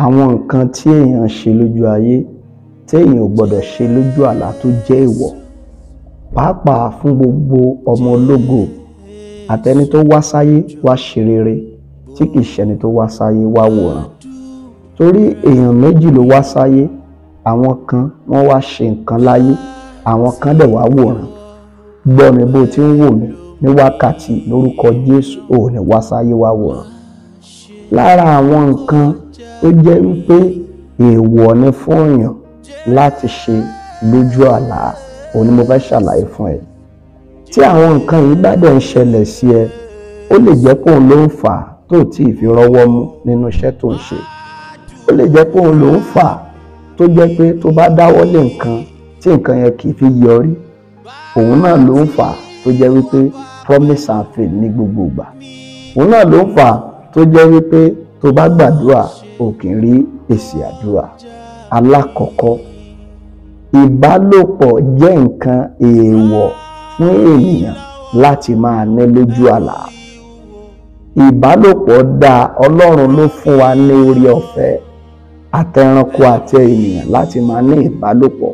Àwọn nǹkan tí èèyàn ṣe lójú ayé téèyàn ò gbọdọ̀ ṣe lójú àlá tó jẹ́ èèwọ̀, pàápàá fún gbogbo ọmọ ológo àtẹni tó wá sáyé wá ṣe rere tí kìí ṣẹni tó wá sáyé wá wòran. Torí èèyàn méjì ló wá sáyé, àwọn kan wọ́n wá ṣe nǹkan láyé, àwọn kan dẹ̀ wá wòran. Gbọ́ mi bó ti ń wò mí ní wákàtí lórúkọ Jésù, ò ní wá sáyé wá wòran. Lára àwọn nǹkan tó jẹ́ wípé èèwọ̀ ni fún èèyàn láti ṣe lójú àlá, òun ni mo fẹ́ ṣàlàyé fún ẹ. Tí àwọn nǹkan yìí bá dẹ̀ ń ṣẹlẹ̀ sí ẹ, ó lè jẹ́ pé òun ló ń fà á tó tí ì fi rọ́wọ́ mú nínú iṣẹ́ tó ń ṣe. Ó lè jẹ́ pé òun ló ń fà á tó jẹ́ pé tó bá dáwọ́ lé nǹkan tí nǹkan yẹn kì í fi yọrí. Òun náà ló ń fà á tó jẹ́ wípé promise and fail ní gbogbo ìgbà. Òun náà ló ń fà á tó jẹ́ wípé tó bá gbàdúrà ò kì í rí èsì àdúrà. Alákọ̀ọ́kọ́, ìbálòpọ̀ jẹ́ nǹkan èèwọ̀ fún ènìyàn láti máa ní lójú àlá. Ìbálòpọ̀ dáa, Ọlọ́run ló fún wa ní orí ọ̀fẹ́ àtẹranko àti ènìyàn láti máa ní ìbálòpọ̀,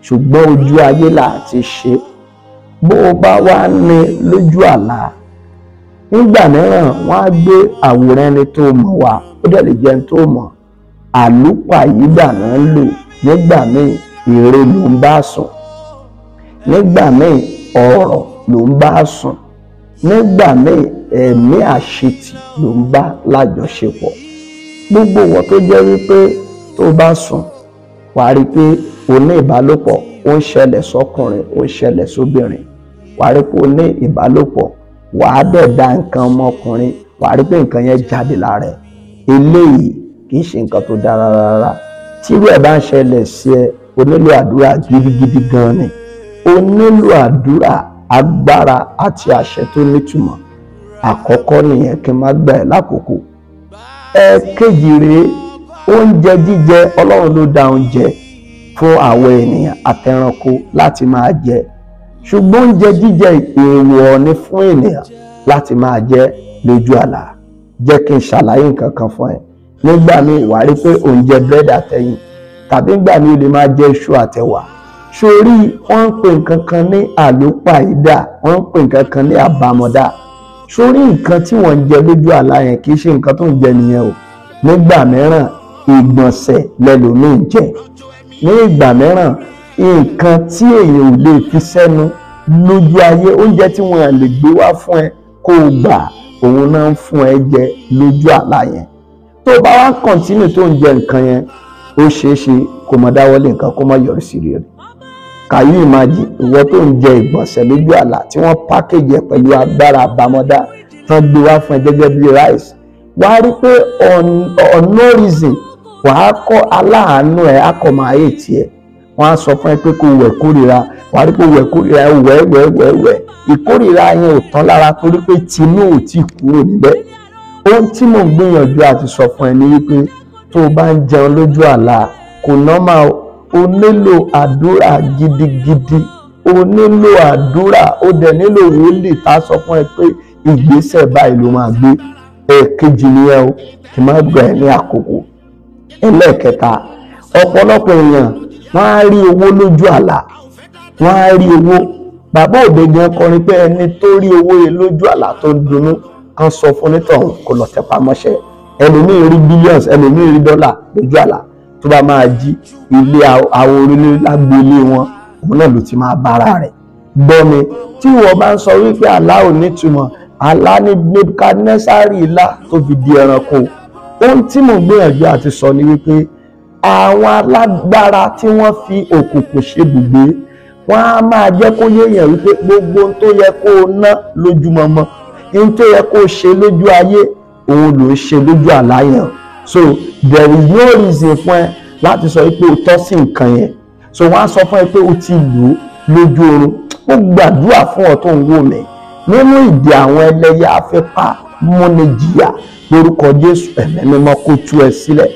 ṣùgbọ́n ojú ayé là ti ṣe. Bó o bá wá ní lójú àlá, nígbà mìíràn wọ́n á gbé àwòrán ẹni tó mọ̀ wá, ó dẹ̀ lè jẹ́ ẹni tó mọ̀. Àlùpàyídà náà ń lò nígbà míì, ère ló ń bá sùn. Nígbà míì, ọ̀rọ̀ ló ń bá sùn. Nígbà míì, ẹ̀mí àṣetì ló ń bá lájọṣepọ̀. Gbogbo ìwọ tó jẹ́ wípé tó bá sùn, wàá rí pé o ní ìbálòpọ̀, ó ń ṣẹlẹ̀ sọ́kùnrin, ó ń ṣẹlẹ̀ sóbìnrin. Wàá rí pé o ní ìbálòpọ̀, wàá dẹ̀ da nǹkan ọmọkùnrin, wàá rí pé nǹkan yẹn jáde lára ẹ̀. Eléyìí kì í ṣe nǹkan tó dára rárá. Tí irú ẹ̀ bá ń ṣẹlẹ̀ sí ẹ, o nílò àdúrà gidigidi gan ni. O nílò àdúrà, agbára àti àṣẹ tó nítumọ̀. Àkọ́kọ́ nìyẹn, kí n má gbà ẹ́ lákòókò. Ẹ̀ẹ̀kejì rèé, oúnjẹ jíjẹ, Ọlọ́run ló dá oúnjẹ fún àwọn ènìyàn àtẹranko láti máa jẹ. Ṣùgbọ́n oúnjẹ jíjẹ èèwọ̀ ni fún ènìyàn láti máa jẹ lójú àlá. Jẹ́ kí n ṣàlàyé nǹkan kan fún ẹ. Nígbà míì wàá rí pé ò ń jẹ búrẹ́dì àtẹyin, tàbí nígbà míì o lè máa jẹ iṣu àtẹwà. Sórí wọ́n ń pè nǹkan kan ní àlùpàídà, wọ́n ń pè nǹkan kan ní àbámọ̀dá. Sórí nǹkan tí wọ́n ń jẹ lójú àlá yẹn kì í ṣe nǹkan tó ń jẹ nìyẹn o. Nígbà mìíràn, ìgbọ̀nsẹ̀ lẹlòmíì ń jẹ. Ní ìgbà mìíràn, nǹkan tí èèyàn ò lè fi sẹ́nu lójú ayé, oúnjẹ tí wọ́n lè gbé wá fún ẹ kó o gbà, òun náà ń fún ẹ jẹ lójú àlá yẹn. Tó bá wá kọ̀ntínù tó ń jẹ nǹkan yẹn, ó ṣeé ṣe kó má dáwọ́lé nǹkan kó má yọrí sí rere. Can you imagine ìwọ tó ń jẹ ìgbọ̀nsẹ̀ lójú àlá tí wọ́n pákéjì ẹ̀ pẹ̀lú agbára àbámọ́dá tán gbé wá fún ẹ gẹ́gẹ́ bí rice? Wàá rí pé on no reason, wàá kọ́ aláàánú ẹ̀ á kọ́ máa yè tiẹ̀. Wọ́n á sọ fún ẹ pé kó wẹ̀ kórìíra, wàá rí pé wẹ̀ kórìíra, wẹ̀ wẹ̀ wẹ̀ wẹ̀. Ìkórìíra yẹn ò tán lára torí pé tinú ò tí kúrò níbẹ̀. Ohun tí mò ń gbìyànjú àti sọ fún ẹ ní wípé tó o bá ń jẹun lójú àlá, kò normal o. O nílò àdúrà gidigidi, o nílò àdúrà, o dẹ̀ nílò wòlíì tá a sọ fún ẹ pé ìgbésẹ̀ báyìí ló máa gbé. Ẹ̀ẹ̀kejì nìyẹn o, kì í má gbà ẹ́ ní àkókò. Ẹlẹ́ẹ̀kẹta, ọ̀pọ̀lọpọ̀ èèyàn wọ́n á rí owó lójú àlá, wọ́n á rí owó. Bàbá òde gan kọrin pé ẹni tó rí owó yẹn lójú àlá tó ń dunnú kan sọ fún onítọ̀hún kó lọ tẹpá mọ́ṣẹ́. Ẹlòmíì rí billions, ẹlòmíì rí dọ́là lójú àlá, tó bá máa jí ilé àwọn orílẹ̀ lágboolé wọn, òun náà ló ti máa bára rẹ̀. Gbọ́ mi, tí ìwọ bá ń sọ wípé àlá ò nítumọ̀, àlá ní Nebukadnesari ilá tó fi di ẹranko. Ohun tí mò ń gbìyànjú àti sọ ni wípé àwọn alágbára tí wọ́n fi òkùnkùn ṣe bùgbé, wọ́n á máa jẹ́ kó yéèyàn wípé gbogbo ohun tó yẹ kó o ná lójúmọmọ, ohun tó yẹ kó o ṣe lójú ayé, òun ló ń ṣe lójú àlá yẹn. So there is no reason fún ẹ láti sọ pé o tọ́ sí nǹkan yẹn. So wọ́n á sọ fún ẹ pé o ti lò ó lójú oorun. Ó gbàdúrà fún ọ tó ń wò mí nínú ìdè àwọn ẹlẹ́yà afẹ́pá múnijìyà lórúkọ Jésù, ẹ̀mí mímọ́ kó tú ẹ sílẹ̀.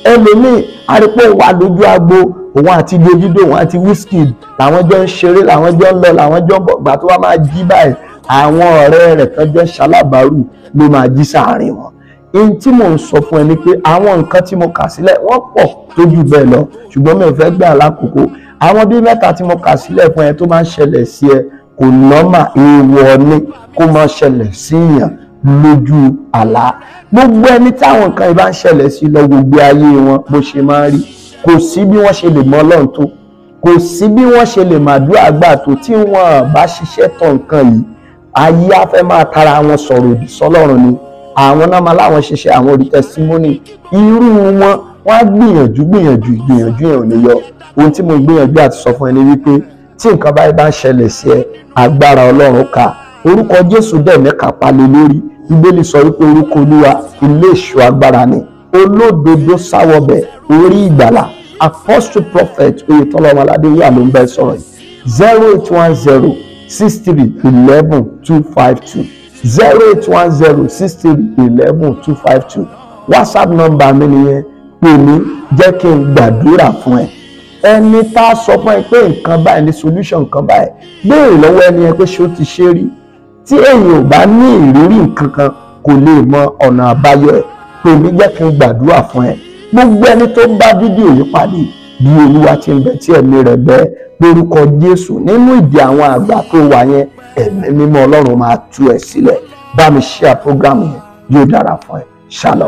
Ẹlòmíì arípò wà lójú agbo, òun àti Davido, òun àti Wizkid làwọn jọ ń ṣeré, làwọn jọ ń lọ, làwọn jọ ń bọ̀. Gbà tó wá máa jí báyìí, àwọn ọ̀rẹ́ rẹ̀ kan jọ ń ṣalábàárù ló máa jí sáàárín wọn. Ohun tí mò ń sọ fún ẹ ni pé àwọn nǹkan tí mo kà sílẹ̀ wọ́n pọ̀ tó jù bẹ́ẹ̀ lọ, ṣùgbọ́n mi ò fẹ́ gbà lákòókò. Àwọn bíi mẹ́ta tí mo kà sílẹ̀ fún ẹ tó máa ń ṣẹlẹ̀ sí ẹ kò nọ́mà, èèwọ̀ ni kó máa ṣẹlẹ̀ sí èèyàn lójú àlá. Gbogbo ẹni táwọn nǹkan yìí bá ń ṣẹlẹ̀ sí lọ gbogbo ayé wọn bó ṣe máa ń rí, kò sí bí wọ́n ṣe lè mọ Ọlọ́run tó, kò sí bí wọ́n ṣe lè màdúrà gbà tó, tí wọ́n bá ṣiṣẹ́ tọ̀ nǹkan yìí, ayé á fẹ́ máa tara wọn sọ̀rọ̀ òdì sọ́lọ́run ni. Àwọn náà máa láwọn ṣiṣẹ́ àwọn orí testimony, irú wọn wọ́n á gbìyànjú gbìyànjú gbìyànjú yẹn ò ní yọ. Ohun tí mo gbìyànjú àti sọ fún ẹ ni wípé tí nǹkan báyìí bá ń ṣẹlẹ̀ sí ẹ, agbára Ọlọ́run ká, orúkọ Jésù dẹ̀ ní kápá lé lórí. Bíbélì sọ wípé orúkọ Olúwa ilé ìṣọ́ agbára ni, olódodo sáwọbẹ̀ orí ìgbàlà. Apostle Prophet Oyetola Ọmọládé wà ló ń bẹ sọ̀rọ̀ yìí. 0810 63 11 252, 0810 63 11 252. WhatsApp number mi nìyẹn, pè mí, jẹ́ kí n gbàdúrà fún ẹ. Ẹni tá a sọ fún ẹ pé nǹkan báyìí ní solution nǹkan báyìí, béèrè lọ́wọ́ ẹni yẹn pé ṣé ó ti ṣe rí. Tí èèyàn ò bá ní ìrírí nǹkan kan kò lè mọ ọ̀nà àbáyọ ẹ̀. Pè mí, jẹ́ kí n gbàdúrà fún ẹ. Gbogbo ẹni tó bá fídíò yìí pàdé, bí Olúwa ti ń bẹ tí ẹ̀mí rẹ̀ bẹ, lórúkọ Jésù, nínú ìdí àwọn àgbà tó wà yẹn, ẹ̀mí mímọ́ Ọlọ́run máa tú ẹ sílẹ̀. Bá mi share program yẹn, yóò dára fún ẹ. Shalom.